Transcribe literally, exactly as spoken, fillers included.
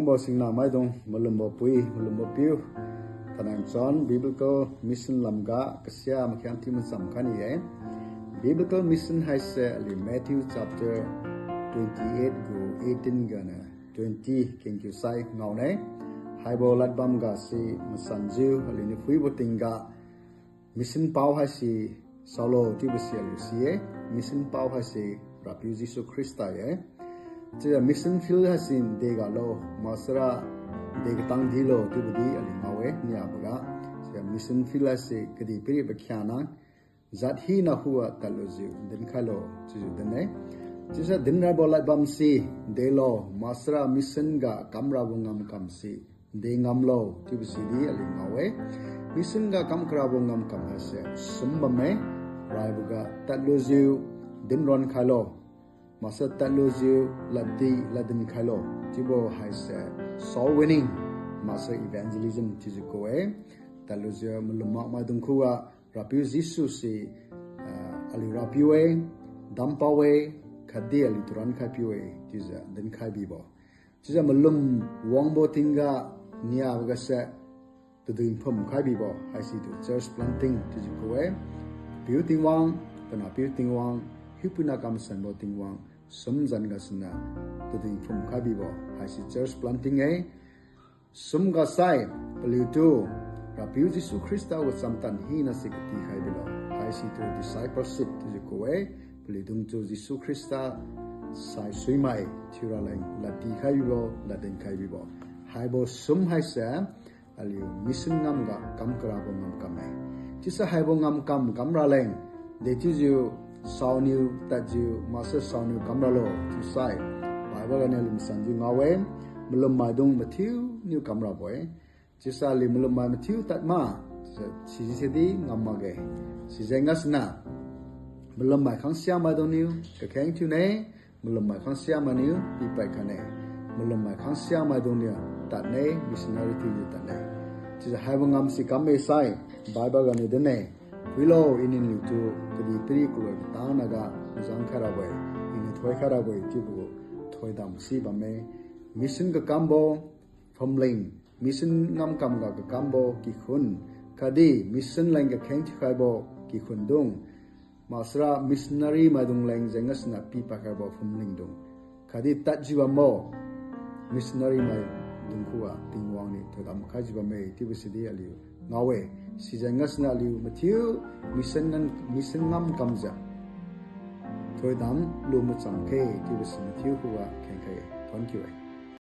Bo singnamaidung, malumbo pui, malumbo piu, thainai chon Biblical Mission lamga kasia makhiam thiu macham khai ni-e. Biblical Mission haise aliu Matthew chapter twenty eight gu eighteen ganiu twenty kengkiu sai ngaone. Haibo ladbam gase masanjiu aliuniu phuibo tingga mission pao haise saolo chiubo si aliu si-e. Mission pao haise Rapiu Jesu Khrista-e. Chiujiu mission field haise degalo, maksara de katang dilo chiubo di aliu ngao-e niaboga. Chiujiu mission field haise kadihpiri pakhiangna jat hina khuga tadlujiu dinkhailo chiujiu din-e. Chiusai dinrabo ladbam si delo, maksara mission ga kamrabo ngamkam si de ngamlo chiubo si di aliu ngao-e. Mission ga kamkarabo ngamkam haise sum bamme, raiboga tadlujiu dinron khailo, maksai tadlujiu laddi ladin khailo chiubo haise soul winning, maksai evangelism chiujiu ku-e. Tadlujiu malum makmaidung khuga Rapiu Jesu se, ah, aliu Rapiu-e, dampao-e, khatdi aliutu rankhai piu-e chiujiu dinkhai bibo. Chiujiu malum wangbo tingga niaboga se tadui phum khai bibo haisitu church planting chiujiu ku-e. Piu Tingwang, Panahpiu Tingwang, Hiupuina Kamasanbo Tingwang sumzan gasuniu tadui phum khai bibo haise church planting-e. Sum gasai paliutu Rapiu Jesu Khrista gu chamtan hina si katikhai bilo haisitu discipleship chiujiu ku-e. Paliudungtu Jesu Khrista saisuimai thiuraleng ladtikhai bibo, ladinkhai bibo. Haibo sum haise aliu mission ngamga kamkarabo ngamkam-e. Chiusai haibo ngamkam kamraleng, dechiujiu saoniu tadjiu maksai saoniu kamralo chiusai Bible ganiu aliu masanjiu ngao-e, malummaidung mathiuniu kamrabo-e. Chiusai aliu malummai mathiu tadma, sijisedi ngam makge. Sijeng gasuniu malummai khangsia maidungniu kakheng thiune, malummai khangsia mainiu pipad khaine. Malummai khangsia maidungniu tadne, missionary thiujiu tadne. Chiujiu haibo ngam si kamme sai Bible ganiu dinne. Phuilo, iniu niutu kadihpiri kaloi katang naga mazang khairabo-e, iniu thoikhai rabo-e chiubo thoidam si bamme. Mission kakambo phumling, mission ngamkam ga kakambo kikhun, khatdi mission leng kakheng thiukhaibo kikhun dung, maksara missionary maidung leng jeng gasuniu pipad khaibo phumlingdung, khatdi tadjiu bambo missionary maidung khuga Tingwang niu thoidam khaijiu bamme chiubo sidi aliu ngao-e. Sijeng gasuniu aliu mathiu mission ngam, mission ngamkamjiu thoidam lu macham khe chiubo si mathiu khuga khengkhai-e. Thank you-e.